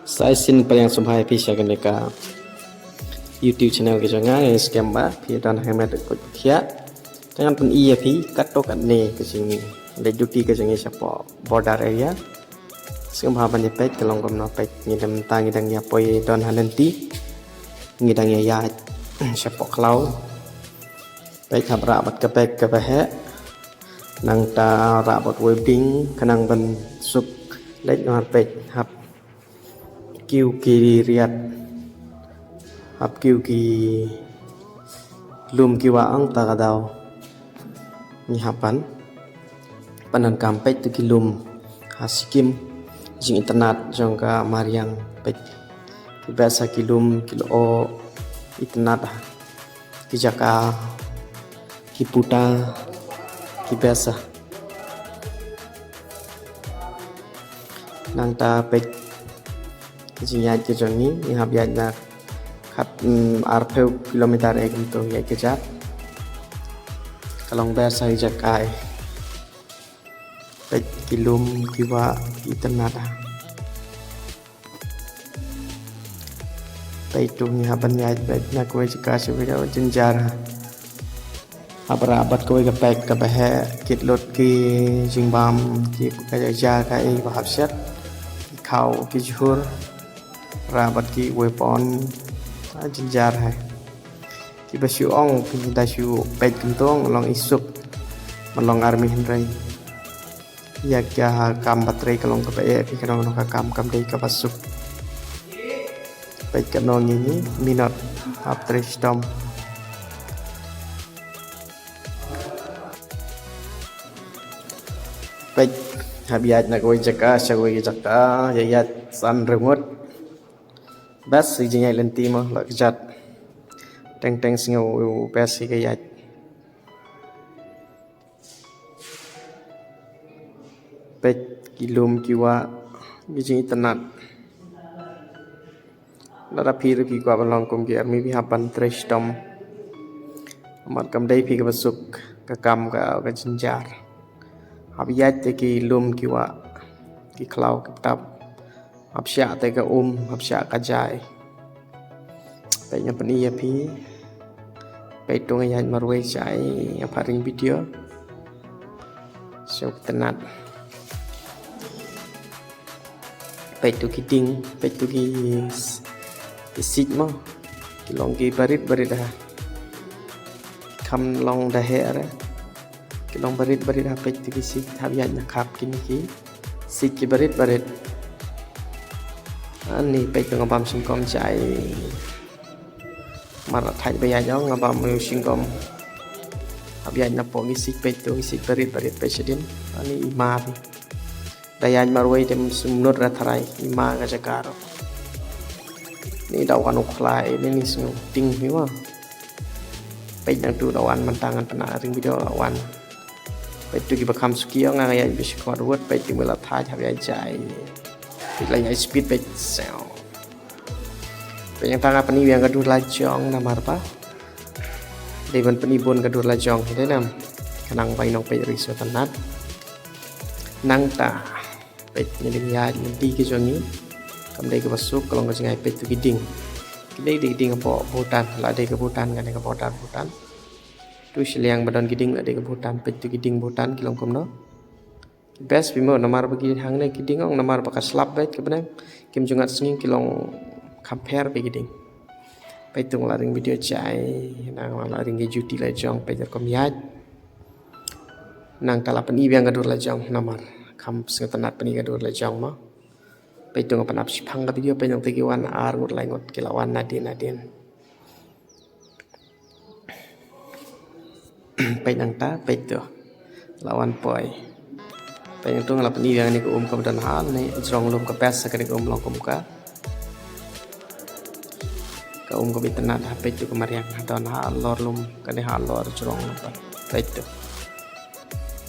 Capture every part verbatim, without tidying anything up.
Sa shisien pdiang sngewbha ïa phi sha kane ka YouTube channel ka jong nga, ïa skhem ba phi don ha met ka jong phi. Te ngan pyni ïa phi katto katne ka jingleit duty ka jong ngi shapoh border area. Sngewbha ban ïa peit ka long kumno. Peit, ngi dang, mynta ngi dang ïa poi don ha lynti. Ngi dang ïa ïaid shapoh khlaw. Peit, hap rah bad ka bag kaba heh. Nangta rah bad wei bding khnang ban suk leit. Namar peit, hap kiew ki riat, hap kiew ki lum ki wah, hangta ka daw ngi hap ban pyndonkam. Peit, to ki lum ha Sikkim, jingitynnad jong ka mariang. Peit, ki best ha ki lum, ki lyoh itynnad ha ki jaka, ki puta, ki best ha. Nangta peit ka jingïaid ka jong ngi, ngi hap ïaid na khat, mm, arphew kilometer ei kumto ïaid ka jat. Ka long best ha ki jaka ei. Peit, ki lum ki wah itynnad ha. Peit, to ngi hap ban ïaid beit na kawei jaka sha kawei jaka, jynjar ha. Hap rah bad kawei ka bag kaba heh, kit lut ki jingbam, ki ka ja ka ei ba hap shet, ki khaw, ki jhur, rah bad ki weapon, ah, jynjar ha. Kiba shu ong, phi da shu peit kumto, long i suk ban long army hynrei ïa ka kam ba trei ka long kaba eh, phi, kano kano ka kam kam dei kaba suk. Peit, kano ngi ngi minot hap trei shitom. Peit, hap ïaid na kawei jaka sha kawei jaka, ïa ïaid san rngut. Best hi jingïaid lynti mo, la kjat. Teng teng sngew best hi ka ïaid. Peit, ki lum ki wah, ki jingitynnad. Lada phi ruh phi kwah ban long kum ki army, phi hap ban trei shitom. Namar kam dei phi kaba suk, ka kam ka, ka jynjar. Hap ïaid te ki lum ki wah, ki khlaw ki btap. Hap shah te ka um, hap shah ka jai. Peit, ngan pyni ïa phi. Peit, to nga ïaid marwei jai, nga phah ring video. Sngewtynnad. Peit, to ki ding, peit, to ki s-, ki siej mo. Ki long ki barit barit ha. Kham long da heh re. Ki long barit barit ha. Peit, to ki siej, hap ïaid na khap kine ki siej ki barit barit. Ani, peit, to nga bam sngewkhia jai. Mar la thait ba ïaid ong, nga bam ïa u sngewkhia. Hap ïaid napoh ki siej, peit, to ki siej barit barit, peit shadien. Ani, i ma phi. Da ïaid marwei te ym sngewmut re tharai, i ma ka jaka ruh. Ni da wan u khlai, ni ni sngew ting hi wa. Peit, nangtu da wan, mynta ngan pyni ring video la wan. Peit, to kiba kham suki ong nga ïaid bishkot wut, peit, to me la thait hap ïaid jai. Peit, la ïaid speed, peit, sew. Peit, nangta nga pyni biang ka dur la jong namar ba dei ban pyni bun ka dur la jong, dei nam. Khnang ba i nongpeit ruh i sngewtynnad. Nangta peit, ngi dang ïaid na lynti ka jong ngi. Kam dei kaba suk, ka long ka jngai. Peit, to ki ding. Ki dei, dei ki ding hapoh Bhutan, la dei ka Bhutan kane, ka border Bhutan. To shiliang ba don ki ding la dei ka Bhutan. Peit, to ki ding Bhutan ki long kumno. Best bha mo, namar ba ki hangne ki ding ong, namar ba ka slap beit ka bneng, kim ju ngat sngi, ki long kham pher bha ki ding. Peit, to nga la ring video jai, nang la ring ki juti la jong, peit, rukom ïaid. Nangta la pyni biang ka dur la jong, namar kham sngewtynnad pyni ka dur la jong mo. Peit, to nga pynap shiphang ka video, peit, nangta ki wan ar ngut lai ngut, ki la wan nadien nadien. Peit, nangta peit, to la wan poi. Peit, nangtu nga la pyni biang kane ka um kaba don ha ne jrong lum, ka best sa kane ka um long kum ka, ka um kaba itynnad ha. Peit, to ka mariang ha don halor lum, kane halor jrong lum pat. Peit, to.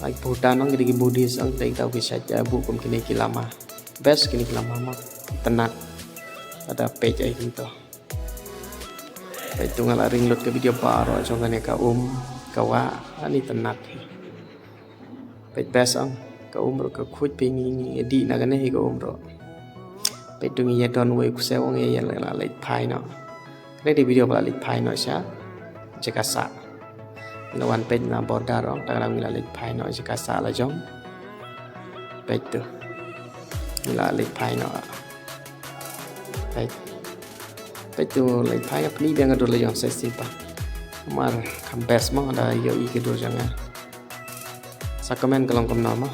Ai, Bhutan ong, ki dei ki Buddhist ong, dei tau ki sait, eh, buh kum kine ki lama. Best kine ki lama mo, itynnad. Lada peit ai kumto. Peit, to nga la ring lut ka video baroh jong kane ka um, ka wah, ani itynnad hi. Peit, best ong, ka um ruh ka khuid, peit, ngi, ngi dih na kane hi ka um ruh. Peit tu ngi ïa don wei u ksew, ngi ïa la leit phai noh. Kane dei video ba la leit phai noh sha jaka sah. Ngi la wan peit na border, ong tang ngi la leit phai noh jaka sah la jong. Peit tu. Ngi la leit phai noh. Peit. Peit tu leit phai, pyni biang ka dur la jong sa shisien pat. Namar kam best mo, lada ïohi ka dur jong nga. Sa comment ka long kumno mo.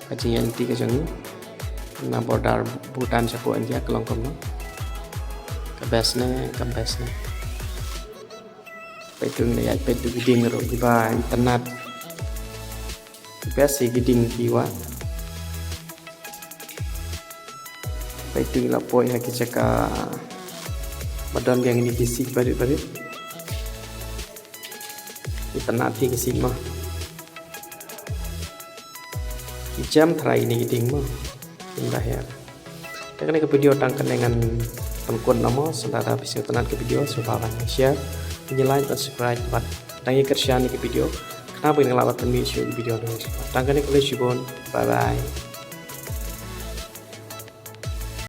Ka jingïaid lynti ka jong ngi na border Bhutan shapoh India ka long kumno. Ka best ne, kam best ne. Peit tu ngi ïaid, peit tu ki dieng ruh kiba itynnad. Ki best hi ki dieng kiwa. Peit tu ngi la poi ha ki jaka ba don biang kine ki siej barit barit. Itynnad hi ki siej mo. Ki jem tharai kine ki dieng mo. Ynda hiar. Te kane ka video tang kane ngan pynkut noh mo, sa lada phi sngewtynnad ka video, sngewbha ban share, ban like, ban subscribe, bad dang ïa kyrshan ïa ka video. Khnang ba ngin lah ban pynmih shuh ka video nongwei. Tang kane, khublei shibun. Bye bye.